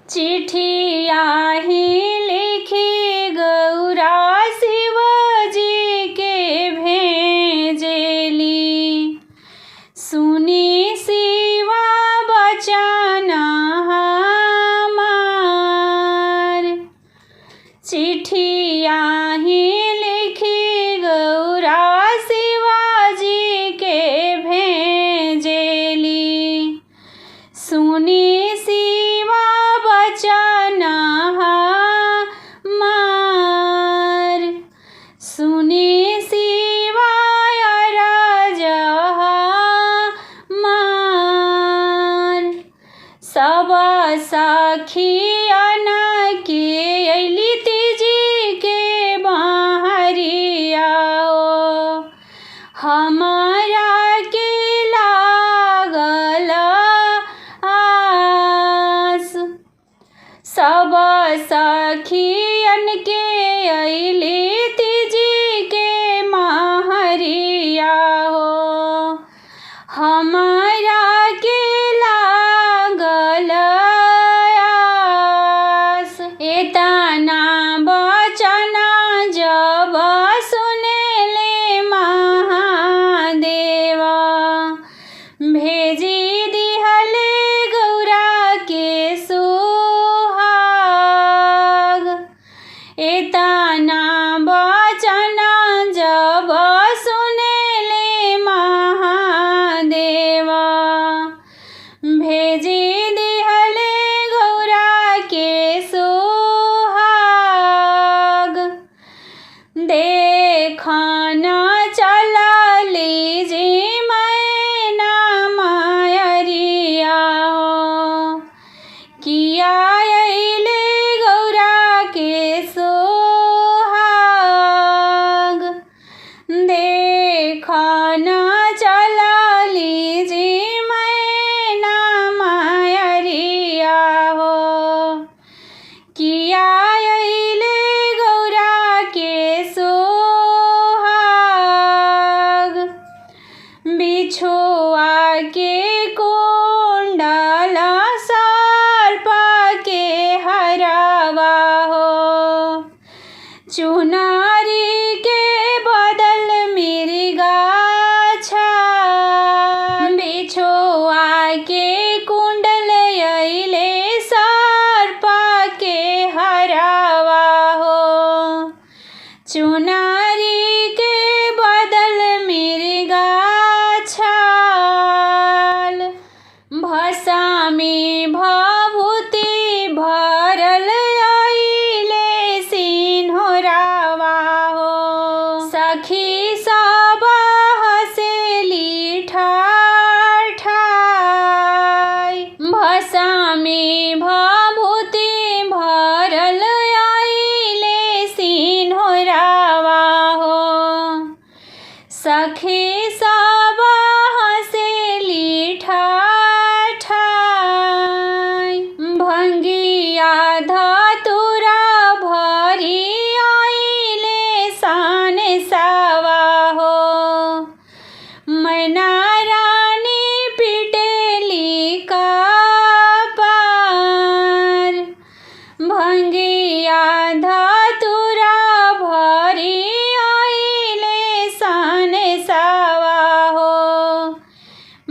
चिट्ठिया ही लिखी गौरा शिवजी के भेजेली। सुनी शिवा बचन हमार। चिट्ठिया ही लिखी गौरा शिवाजी के भेजेली। सुनी शिवा बचन हमार। सुनी शिवाय राज हमार। सब सखियन के अइली तीजी के बहरिया हमारा के लागल आस। सब सखियन के अइली तीजी के महरिया हो हमारा के लागल आस। एतना बचन जब सुनेले महादेवा भेजी दिहले गौरा के सुहाग। एतना बचन जब सुनेले महादेवा भेजी दिहले गौरा के सुहाग। देखन चलली जी मैना मायरिया हो किया अइले गौरा के सुहाग। देखन चलली जी मैना मायरिया हो किया अइले गौरा के सुहाग। बिछुआ के कुंडल सर्प के हरावा हो चुनारी के बदल मिर्गाछा। बिछुआ के कुंडल अइले सर्प के हरावा हो चुनारी के बदल मिर्गाछाल। भसामी भभूति भरल अइले सिन्होरावा हो सखी सब हसेली ठाठाई। भसामी भभूति भरल अइले सिन्होरावा हो सखी सब हसेली ठाठाई। भंगिया धतुरा भरी अइले सान सावा हो मैना रानी पिटेली कपार। भंगिया धतुरा भरी अइले सान सावा हो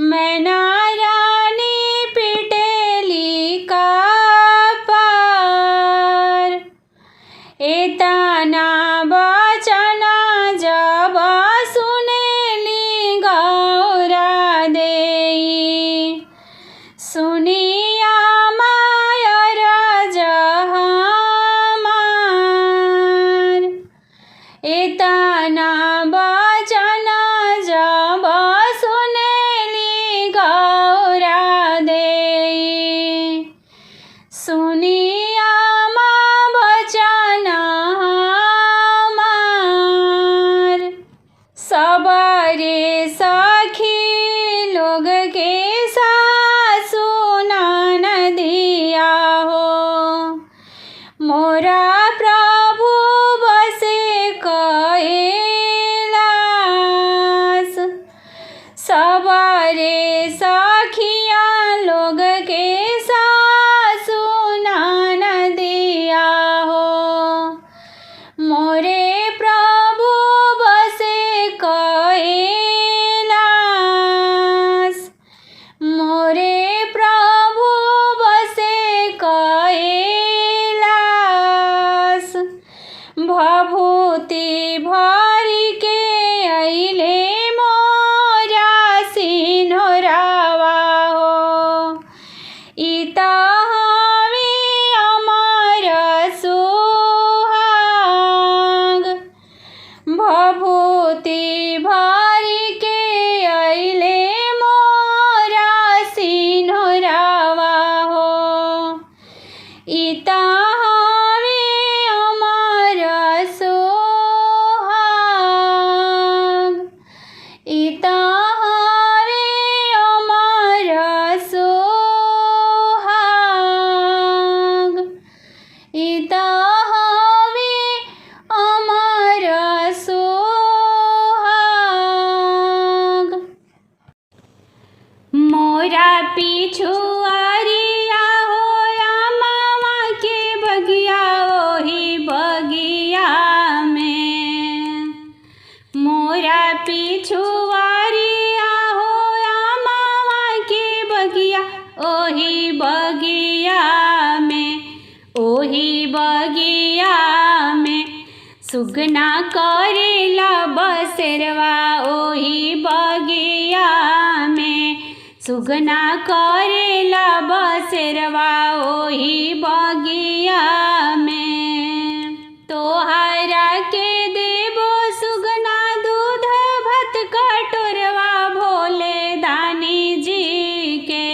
मैना रानी पिटेली कपार। एतना बचन जब सुनेली गौरा देई सुनिया मायर हमार। एतना बचन जब सुनेली गौरा देई सुनिया मा बचन हमार। सबरे सखी लोग के सासु ननदिया हो मोरा प्रभु बसे कैलास। सबरे सखिया लोग के सासु इता हवे अमर सोहाग, इता हवे अमर सोहाग, इता हवे अमर सोहाग। मोरा पिछुआरिया हो मामा के बगिया ओही बगिया में, मोरा पिछुआरिया हो मामा के बगिया ओही बगिया में, ओही बगिया में सुगना करेला बसेरवा ओही बगिया में, सुगना करेला बसेरवा ओही बगिया में। तोहरा के देबो सुगना दूध भात कटोरवा भोले दानी जी के,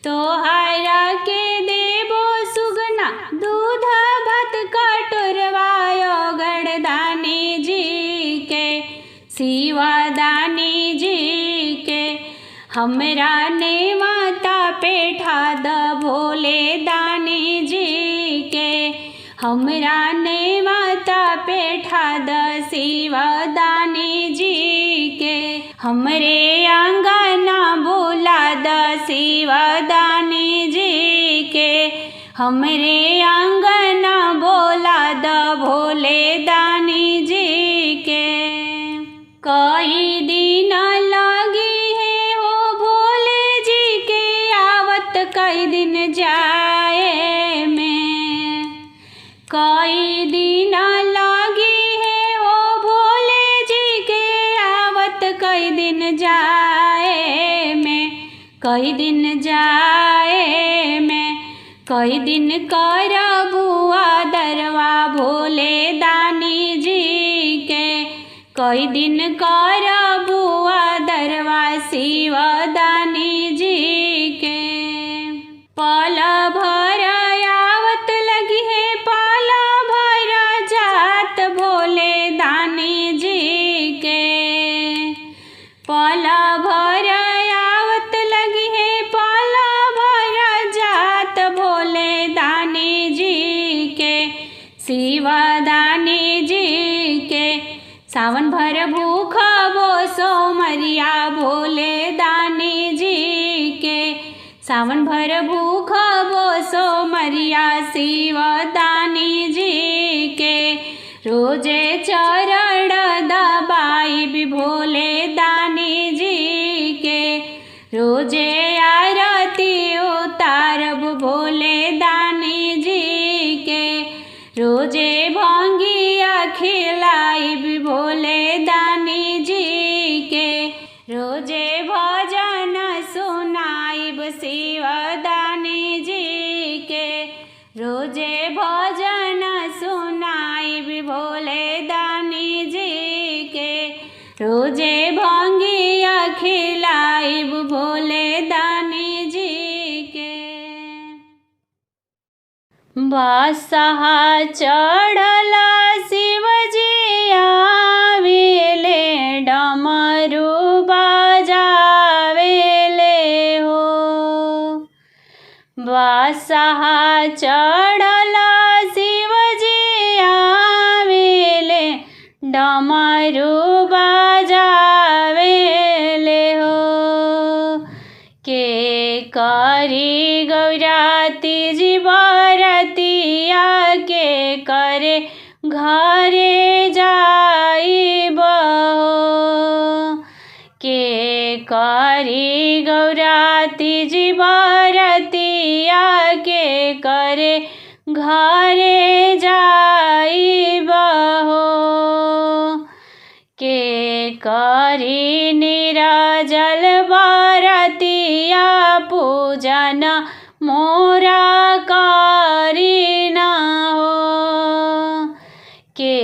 तोहरा के देबो सुगना दूध भात कटोरवा योगणदानी जी के, शिवदानी जी के। हमरा ने माता पेठा द भोले दानी जी के, हमरा ने माता पेठा द शिवदानी जी के। हमरे आंगना बोला द शिवदानी जी के, हमरे आंगना बोला द भोले दानी जी के। कई दिन लगी है हो भोले जी के आवत कई दिन जाए में, कई दिन लगी है हो भोले जी के आवत कई दिन जाए में, कई दिन जाए में, कई दिन करबुआ दरवा भोले दानी जी के, कई दिन करबुआ दरवा शिवदानी जी के। पल भर आवत लगी है पल भर जात भोले दानी जी के, पल भर आवत लगी है पल भर जात भोले दानी जी के, शिवदानी जी के। सावन भर भूखबो सोमरिया भोले दानी जी के, सावन भर भूखबो सोमरिया शिवदानी जी के। रोजे चरण दबाई भी भोले दानी जी के, रोजे आरती उतारब भोले दानी जी के, रोजे भंगिया खिलाई भी भोले दानी जी के, रोजे भजन सुनाइब शिवदानी जी के, रोजे भजन सुनाइब भोले दानी जी के, रोजे भंगिया खिलाइब भोले दानी जी के। बासहा चढ़ला शिवजी आवेले डमरू बजावेले हो, बासहा चढ़ला शिवजी आवेले डमरू बजावेले हो। के करी गौराती जी बरतिया के करे घरे जाइब हो, के करी गौराती जी बरतिया के करे घरे जाइब हो। के करी निराजल बरतिया पूजन मोरा करी न हो, के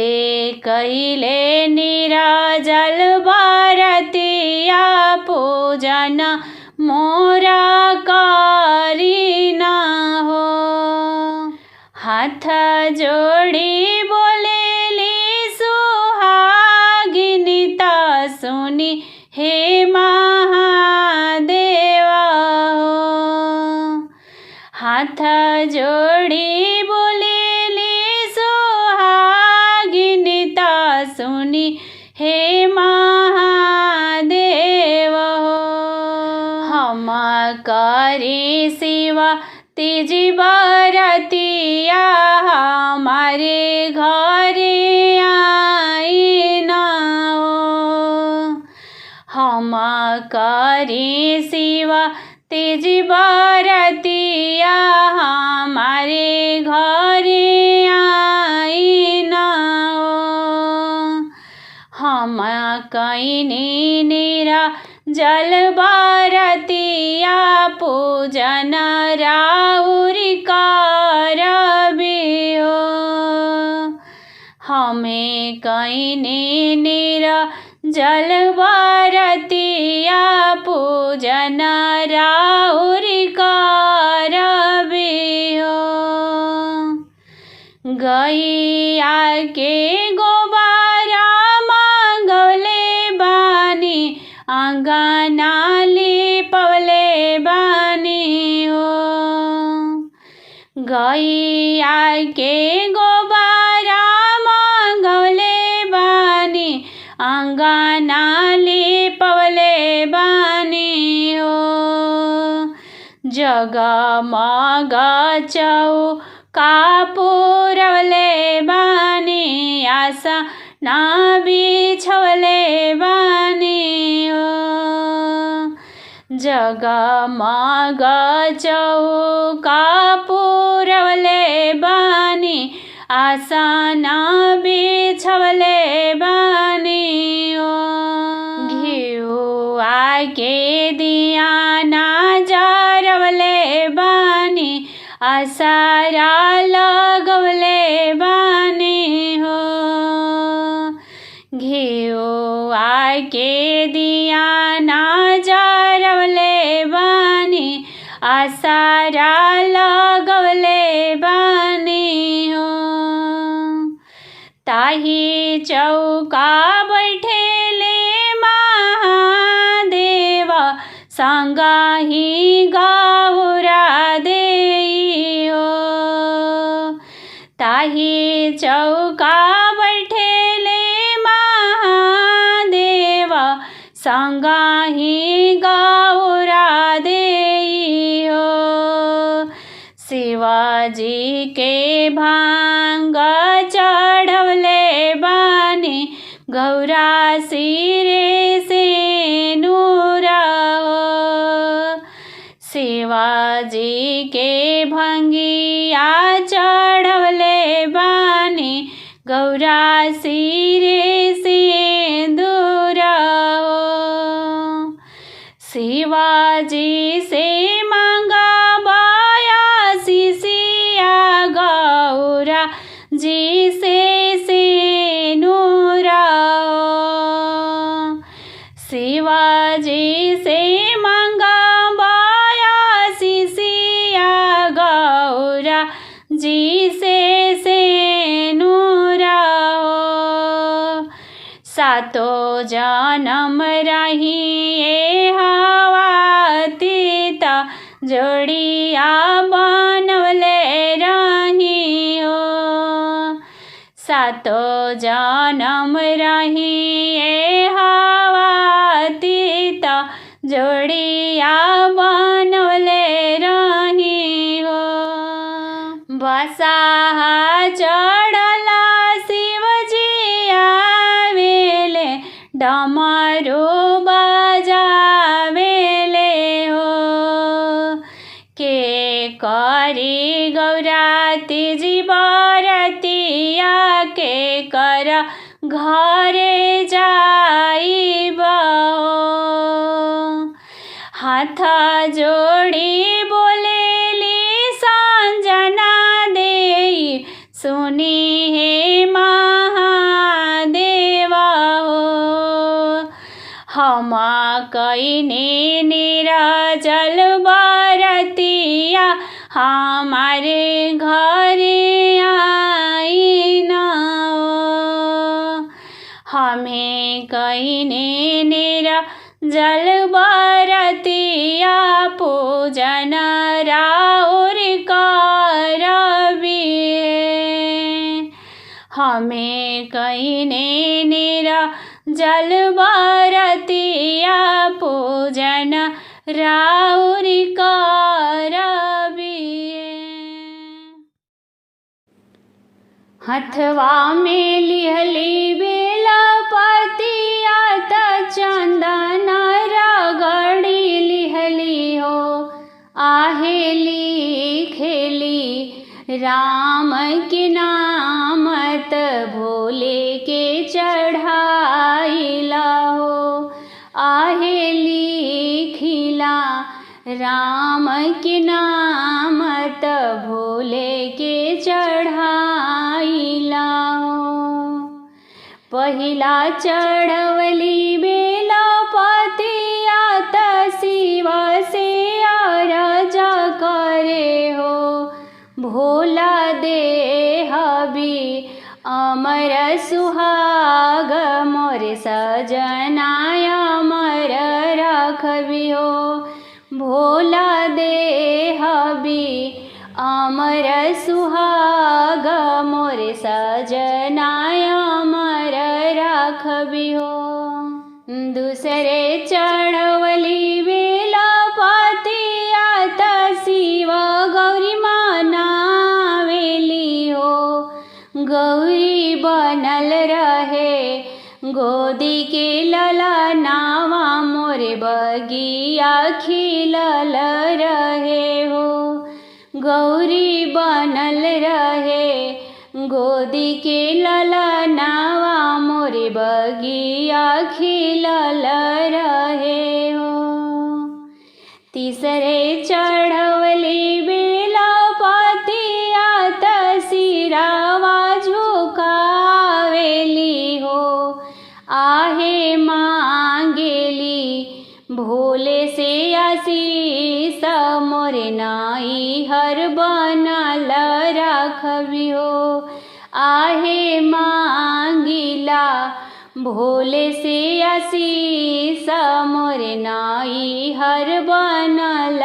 कैले निराजल बरतिया पूजन मोरा करी न हो। हाथ जोड़ी बोलेली सुहागिनी त सुनी हे महादेवा हो। हाथ जोड़ी बोलेली सुहागिनी त सुनी हे महादेव हो। हम करी शिवा तिज बरतिया हमारे घरे आई ना हो। हम करी शिवा तिज बरतिया हमारे घरे आई ना हो। हम कैनी निरा जल बरतिया पूजन राउर करबे हो। हमें कैनी निरा जल बरतिया पूजन राउर करबे हो। गैया के गोबारा मांगले बानी आंगना लिपवले बानी हो। गैया के गोबारा मांगले बानी आंगना लिपवले बानी हो। जगमग चौका पुरवले बानी आशा ना बिछवले बानी हो। जगमग चौका पुरवले बानी आसना बिछवले बानी हो। घिउआ के दिया ना जरवले बानी आसारा लगवले बानी हो। घिउआ के दिया ना जरवले बानी आसारा लगवले बानी हो। ताही चौका बैठेले महादेव संगही गौरा देई हो। ताही चौका बैठेले महादेव संगही गौरा देई हो। शिवाजी के भांग चढ़वले बानी गौरा सिरे से नूरा हो। शिवाजी के भंगिया चढ़वले बानी गौरा सिरे से दूरा हो। शिवाजी से मांगा बाया शिशिया गौरा जी से नूरा हो। शिवाजी से मांगा बाया शिशिया गौरा जी से नूरा हो। सातो जन्म रही हवा तीता जोड़िया बनवले रही हो। सातो जन्म रही हवा तीता जोड़िया बनवले रही हो। बसाहा चढ़ला शिवजी आवेले डमरू बजावेले हो। के करी गौरा तिज बरतिया के कर घरे जाइब हो। हाथ जोड़ी बोलेली संजना देई सुनी हे महादेवा हो। हम कैनी निराजल बरतिया हमारे घरे जल बरतिया पूजन राउर करबी। हमें कहीने निरा जल बरतिया पूजन राउर करबी। हथवा में लिहली बेला पतिया त चंदन रगड़ी लिहली हो। आहेली खेली राम के नाम त भोले के चढ़ाइला हो। आहेली खिला राम के नाम त भोले के चढ़ाइला हो। पहिला चढ़वली बेला पतिया त शिव से अरज करे हो। भोला दे हबी अमर सुहाग मोर सजना अमर रखबी हो। भोला दे हबी अमर सुहाग मोर सजना अमर रखबी हो। दूसरे चढ़वली बेला पतिया त शिव गौरी मनावेली हो। गौरी बनल रहे गोदी के ललनावा मोर बगिया खिलल रहे हो। गौरी बनल रहे गोदी के ललनावा मोर बगिया खिलल रहे हो। तीसरे चढ़वली बेला पतिया त सिरावा झुकावेली हो। आहे मांगेली भोले से आशीष मोर नाई हर बनल रखबी हो। आहे मांगिला भोले से आशीष मोर नाई हर बनल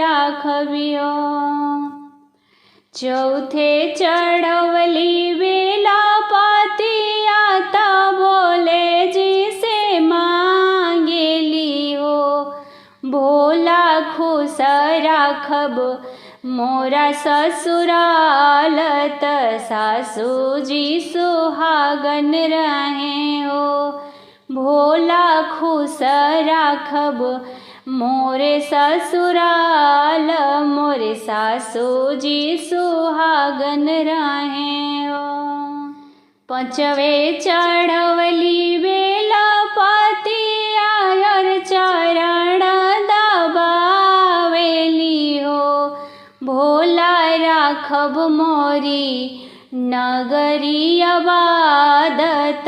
रखबी हो। चौथे चढ़वली बेला पतिया त भोले जी से मांगेली हो। भोला खुश राखब मोरा ससुराल त सासू जी सुहागन रहे हो। भोला खुश राखब मोरे ससुराल मोरे सासू जी सुहागन रहे हो। पाँचवे चढ़वली बेला पतिया और चरण दबावेली हो। भोला राखब मोरी नगरी आबादत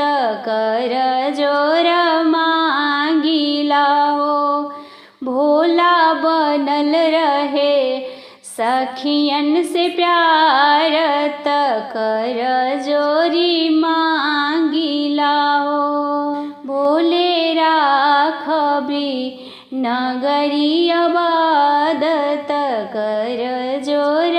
कर जोर मांगिला हो। भोला बनल रहे सखियन से प्यार त कर जोरी मांगिला हो। भोले राखबी नगरी आबादत कर जोर